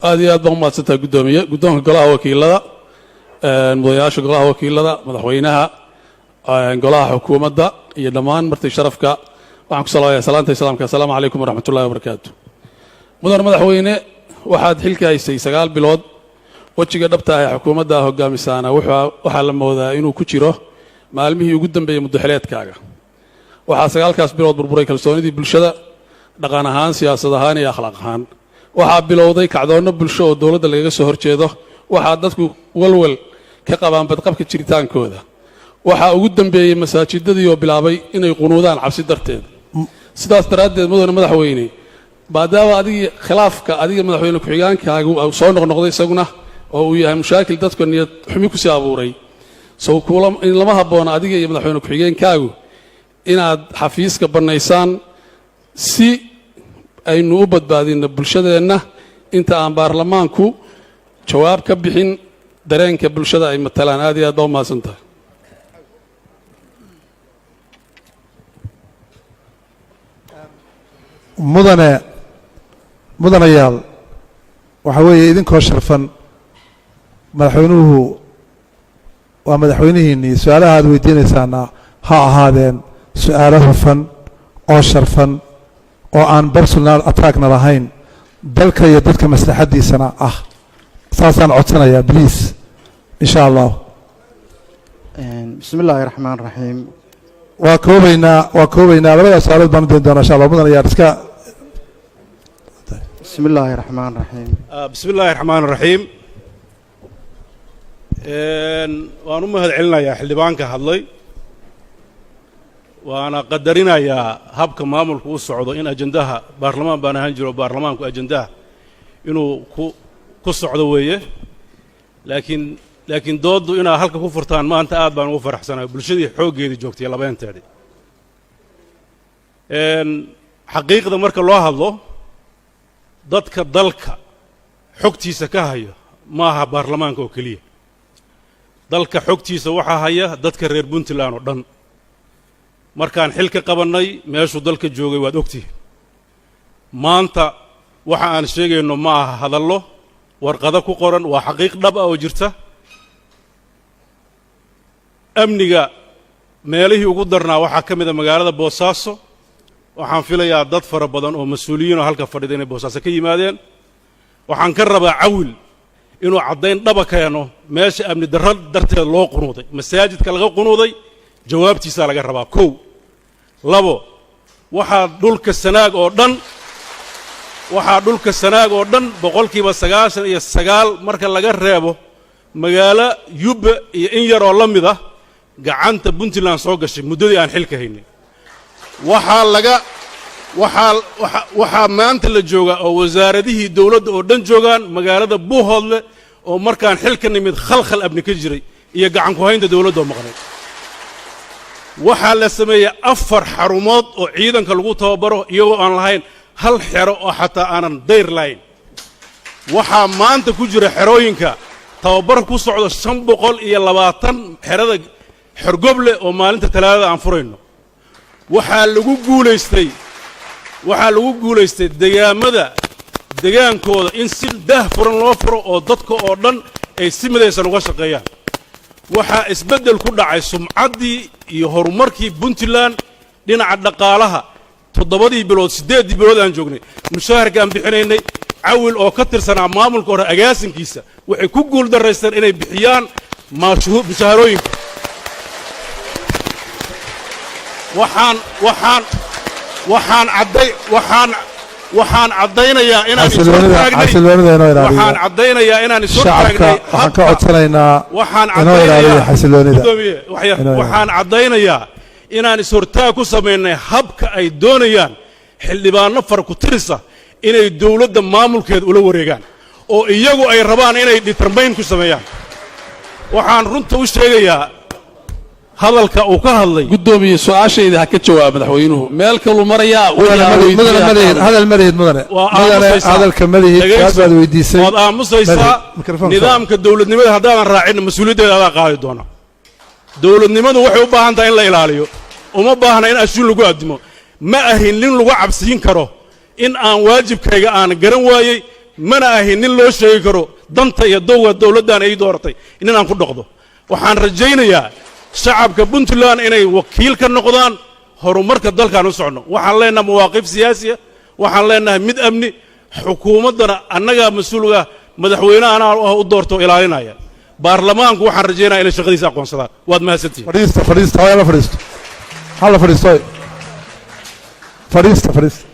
Aad iyo aad baan umahadsantaha, guddoomiye, guddoonka golaha wakiilada, mudanayaasha golaha wakiilada, madaxweynaha, golaha xukuumadda iyo dhammaan marti sharafka. Waxaan ku salaamaya salaanta islaamka: assalaamu calaykum waraxmat ullahi wabarakaatu. Mudan madaxweyne, waxaad xilka haysay 9 bilood. Wejiga dhabta ah ee xukuumadda hogaamisaana waxaa la moodaa inuu ku jiro maalmihii ugu dambeeyey muddaxileedkaaga. Waxaa 9kaas bilood burburay kalsoonidii bulshada, dhaqan ahaan, siyaasad ahaan iyo akhlaaq ahaan. Waxaa bilowday kacdoonno bulsho oo dowladda lagaga soo horjeedo. Waxaa dadku walwal ka qabaan badqabka jiritaankooda. Waxaa ugu dambeeyey masaajidadii oo bilaabay inay qunuudaan cabsi darteed. Sidaas daraaddeed, mudane madaxweyne, maadaama adigii khilaafka adiga madaxweyne ku-xigaankaagu soo noqnoqday isaguna oo uu yahay mushaakil dadka niyad xumi kusii abuuray, sow in lama habboona adiga iyo madaxweyne ku-xigeenkaagu inaad xafiiska bannaysaan si aynu u badbaadinno bulshadeenna inta aan baarlamaanku jawaab ka bixin dareenka bulshada ay matalaan? Aad iyo aad baa u mahadsan tahay. Mudane, mudanayaal, waxaa weeye idinkoo sharfan, madaxweynuhu waa madaxweynihiinnii. Su-aalaha aad weydiinaysaana ha ahaadeen su-aalo hufan oo sharfan oo aan personal attackna lahayn, dalka iyo dadka maslaxaddiisana ah. Saasaan codsanayaa, please, insha Allah. Bismi illaahi raxmaan raxiim. Waa koobaynaa, waa koobaynaa. Labada su-aalood baan u dayn doonaa, insha Allah. Mudanayaal, iska Bismi illaahi raxmaan raxiim. Bismi illaahi raxmaan raxiim. Waan u mahad celinayaa xildhibaanka hadlay, waana qadarinayaa habka maamulku u socdo in ajandaha baarlamaan baan ahaan jiro, baarlamaanku ajandaha inuu ku socdo weeye. Laakiin dooddu inaad halka ku furtaan maanta aad baan ugu faraxsanahay, bulshadii xooggeedii joogtay labeenteedii. Xaqiiqda marka loo hadlo, dadka dalka xogtiisa ka hayo ma aha baarlamaanka oo keliya. Dalka xogtiisa waxaa haya dadka reer Puntland oo dhan. Markaan xil ka qabannay, meeshuu dalka joogay waad ogtihin. Maanta waxa aan sheegayno ma aha hadallo warqado ku qoran, waa xaqiiq dhab ah oo jirta. Amniga meelihii ugu darnaa waxaa ka mid a magaalada Boosaaso. Waxaan filayaa dad fara badan oo mas-uuliyiinoo halka fadhida inay Boosaaso ka yimaadeen. Waxaan ka rabaa Cawil inuu caddayn dhaba keeno meesha amni darro darteed loo qunuuday, masaajidka laga qunuuday. Jawaabtiisaa laga rabaa. Kow, labo, waxaa dhulka Sanaag oo dhan, waxaa dhulka Sanaag oo dhan 99% marka laga reebo magaalo Yubbe iyo in yaroo la mid ah gacanta Puntland soo gashay muddadii aan xilka haynay. Waxaa laga waxaa waxaa maanta la joogaa oo wasaaradihii dowladda oo dhan joogaan magaalada Buuhoodle, oo markaan xilka nimid khalkhal abni ka jiray iyo gacan ku haynta dowladda oo maqnayd. Waxaa la sameeyey 4 xarumood oo ciidanka lagu tababaro, iyagoo aan lahayn hal xero oo xataa aanan dayr lahayn. Waxaa maanta ku jira xerooyinka tababar ku socdo 520, xerada Xorgoble oo maalinta Talaadada aan furayno. Waxaa lagu guulaystay degaamada degaankooda in si daah furan loo furo oo dadka oo dhan ay si midaysan uga shaqeeyaan. Waxaa isbeddel ku dhacay sumcaddii iyo horumarkii Puntland dhinaca dhaqaalaha. 7dii bilood, 8dii bilood aan joognay, mushaharka aan bixinaynay, Cawil oo ka tirsanaa maamulka hore agaasinkiisa, waxay ku guul daraysteen inay bixiyaan mushaharooyinka. Waxaan waxaan waxaan cadday waxaan waxaan caddaynayaa inaan Xasiloonida, xasiloonida inoo ilaaliyo. Waxaan caddaynayaa inaan is Shacabka hortaagnay waxaan ka codsanaynaa waxaan inoo ilaaliyo caddaynayaa xasiloonida. Gudoomiye, wax yar. Inoo ilaaliyo. Waxaan caddaynayaa inaan is-hortaag ku samaynay habka ay doonayaan xildhibaano far ku tirisa inay dowladda maamulkeeda ula wareegaan, oo iyagu ay rabaan inay determine ku sameeyaan. Waxaan runta u sheegayaa hadalka uu ka hadlay. Guddoomiye, su-aashayda ha ka jawaab madaxweynuhu. Meel kaluu marayaa. Mudane, wixii aan mudane weydiiyey ha ka malihid hadlo. Hadal malihid, mudane. Waa Mudane, aamusaysaa. hadalka malihid. Dhegayso. Su-aal baad weydiisay. Waad aamusaysaa. Malihid. Mikrofoonka. Nidaamka dowladnimada haddaadan raacin, mas-uuliyaddeeda adaa qaadi doona. Dowladnimadu waxay u baahan tahay in la ilaaliyo, uma baahna in ashuun lagu addimo. Ma ahin nin lagu cabsiin karo in aan waajibkayga aan garan waayey. Mana ahin nin loo sheegi karo danta iyo dowga dowladdan ay dooratay nin aan ku dhaqdo. Waxaan rajaynayaa shacabka Puntland inay wakiil ka noqdaan horumarka dalkaan u socno. Waxaan leenahay mawaaqif siyaasiya, waxaan leenahay mid amni. Xukuumaddana annagaa mas-uulga, madaxweyne anaa u doorto ilaalinaya. Baarlamaanku waxaan rajaynaya inay shaqadiisa aqoonsadaan. Waad mahadsantihin. Fadhiista, fadhiista, hala fadhiisto, hala fadhiisto, fadhiista, fadhiista.